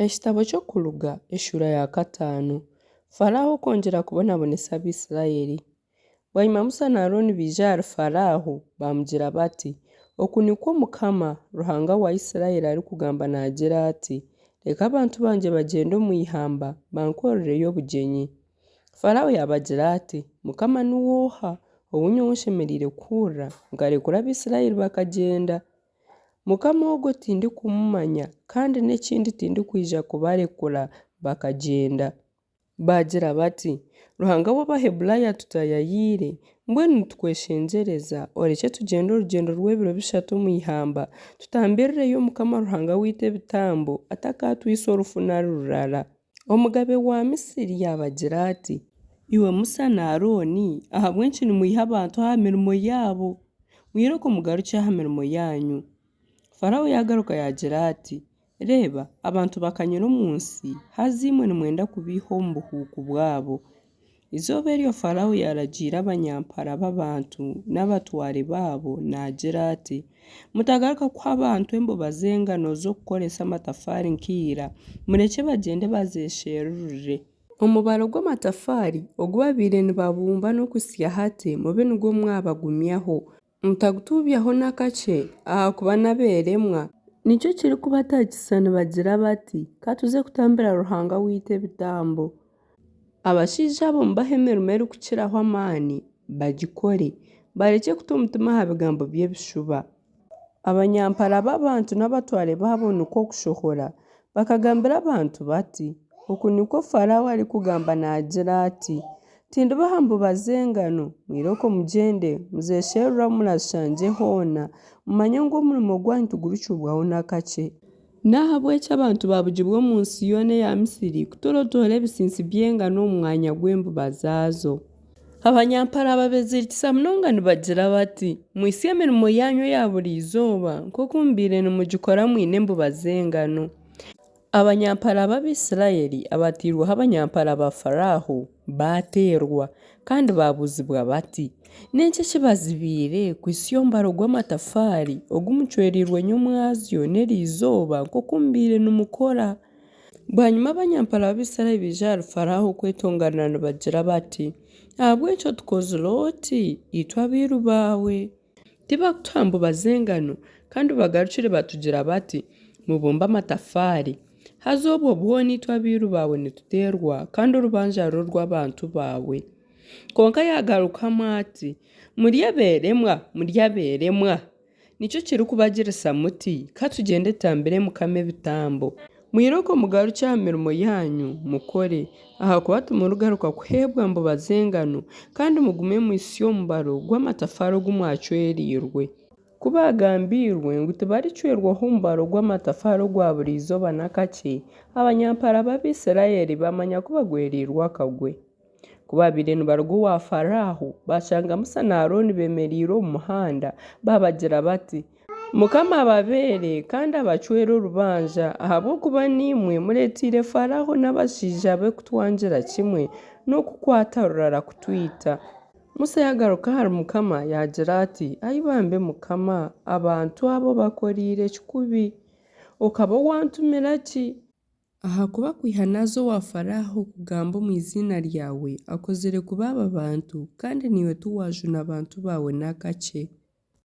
Ekitabo ky'Okuruga eshuura ya kataano. Faraaho okwongyera kubonabonesa Abaisiraeli. Bwanyima Musa na Arooni baija ahari Faraaho, baamugira bati, Oku nikwo Mukama, Ruhanga wa Isiraeli arikugamba naagira ati, Reka abantu bangye bagyende omu ihamba, bankorereyo obugyenyi. Faraaho yaabagira ati, Mukama niwe oha, ou nyowe nshemereire kuhurira, nkarekura Abaisiraeli bakagyenda? Mukama ogwo tindikumumanya, kandi n'ekindi tindikwija kubarekura bakagyenda. Baagira bati, Ruhanga w'Abaheburaayo atutaayayiire, mbwenu nitukweshengyereza, orekye tugyende orugyendo rw'ebiro bishatu omu ihamba, tutambirireyo Mukama Ruhanga waitu ebitambo, atakaatwitsa orufu nari rurara. Omugabe wa Misiri yaabagira ati, Iwe Musa na Arooni, ahabw'enki nimwiha abantu aha mirimo yaabo? Mwirooko mugarukye aha mirimo yaanyu. Faraaho yaagaruka yaagira ati, Reeba, abantu bakanyire omu nsi, haza imwe nimwenda kubaiha omu buhuuku bwabo. Eizooba eryo Faraaho yaaragiira abanyampara b'abantu n'abatware baabo naagira ati, Mutagaruka kuha abantu embuba z'engano z'okukoresa amatafaari nka ira, murekye bagyende bazeesherurire. Omubaro gw'amatafaari ogu babaire nibabumba n'okuhitsya hati mube nigwo mwabagumyaho. Mutagutuubyaho n'akakye, ahakuba n'abeeremwa. Nikyo kirikubatakisa nibagira bati, Ka tuze kutambira Ruhanga waitu ebitambo. Abashaija abo mubahe emirimo erikukiraho amaani, bagikore, barekye kuta omutima aha bigambo by'ebishuba. Abanyampara b'abantu n'abatware baabo nikwo kushohora, bakagambira abantu bati, Oku nikwo Faraaho arikugamba naagira ati, Tindibaha mbuba z'engano, mwirooko mugyende, muzeesherure ahu muraazishangye hoona, mumanye ngu omurimo gwanyu tiguricuubwaho n'akakye. N'ahabw'ekyo abantu baabugibwa omu nsi yoona eya Misiri kutorootoora ebitsintsi by'engano omu mwanya gw'embuba zaazo. Abanyampara babeezirikisa munonga nibagira bati, Muhitsye emirimo yaanyu eya buri izooba, nk'oku mubaire nimugikora mwine embuba z'engano. Abanyampara b'Abaisiraeli abatairweho abanyampara ba Faraaho baateerwa, kandi baabuuzibwa bati, N'enki ekibazibiire kuhitsya omubaro gw'amatafaari ogu mucwereirwe nyomwazyo n'eri izooba nk'oku mubaire nimukora? Bwanyima abanyampara b'Abaisiraeli baija ahari Faraaho kwetonganira nibagira bati, Ahabw'enki otukozire oti, itwe abairu baawe? Tibarikutuha mbuba z'engano, kandi bagarukire batugira bati, Mubumbe amatafaari. Haza obwo bwona itwe abairu baawe nituteerwa, kandi orubanja ruri orw'abantu baawe. Kwonka yaagarukamu ati, Muri abeeremwa, muri abeeremwa! Nikyo kirikubagirisa muti, Ka tugyende tutambire Mukama ebitambo. Mwirooko mugarukye aha mirimo yaanyu, mukore, ahakuba timurigaruka kuheebwa mbuba z'engano, kandi mugume muhitsye omubaro gw'amatafaari ogu mwacwereirwe. Ku baagambiirwe ngu tibaricwerwaho mubaro gw'amatafaari ogwa buri izooba n'akakye, abanyampara b'Abaisiraeli baamanya ku bagwereirwe akagwe. Ku baabaire nibaruga owa Faraaho, baashanga Musa na Arooni beemereire omu muhanda, baabagira bati, Mukama ababeere kandi abacwere orubanja, ahabw'okuba niimwe mureeteire Faraaho n'abashaija be kutwangira kimwe n'okukwata rurara kutwita. Musa yaagaruka ahari Mukama yaagira ati, Ai bambe Mukama, abantu aba obakoreire ki kubi? Okaba wantumira ki? Ahakuba kwiha naaza owa Faraaho kugamba omu iziina ryawe, akozire kubi aba bantu, kandi naiwe tiwaajuna bantu baawe n'akakye.